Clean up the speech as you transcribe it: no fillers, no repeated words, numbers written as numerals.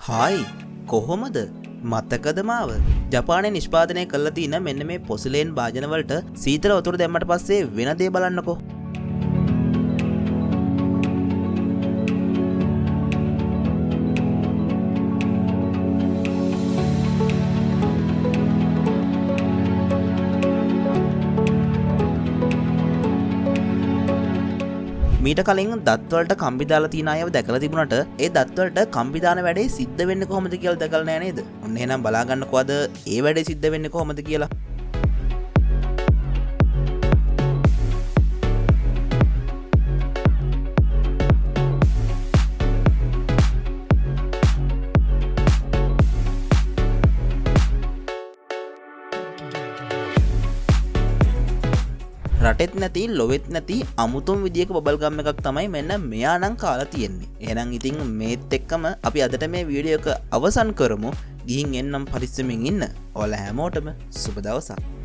Hi, කොහොමද? මතකද මාව? ජපානයේ නිෂ්පාදනය කරලා තියෙන මෙන්න මේ පොසිලේන් භාජන වලට සීතල වතුර දැම්මට පස්සේ වෙන දේ බලන්නකෝ. මීට කලින් දත්වලට කම්බි දාලා තියෙන අයව දැකලා තිබුණට ඒ දත්වලට කම්බි දාන වැඩේ සිද්ධ වෙන්නේ කොහොමද කියලා දැකලා නෑ නේද? ඔන්න එහෙනම් බලා ගන්නකෝ අද ඒ වැඩේ සිද්ධ වෙන්නේ කොහොමද කියලා. රටෙත් නැති ලොවෙත් නැති අමුතුම විදියක බබල් ගම් එකක් තමයි මෙන්න මෙයා නම් කාලා තියෙන්නේ. එහෙනම් ඉතින් මේත් එක්කම අපි අදට මේ වීඩියෝ එක අවසන් කරමු. ගිහින් එන්නම් පරිස්සමින් ඉන්න. ඔයාලා හැමෝටම සුබ දවසක්.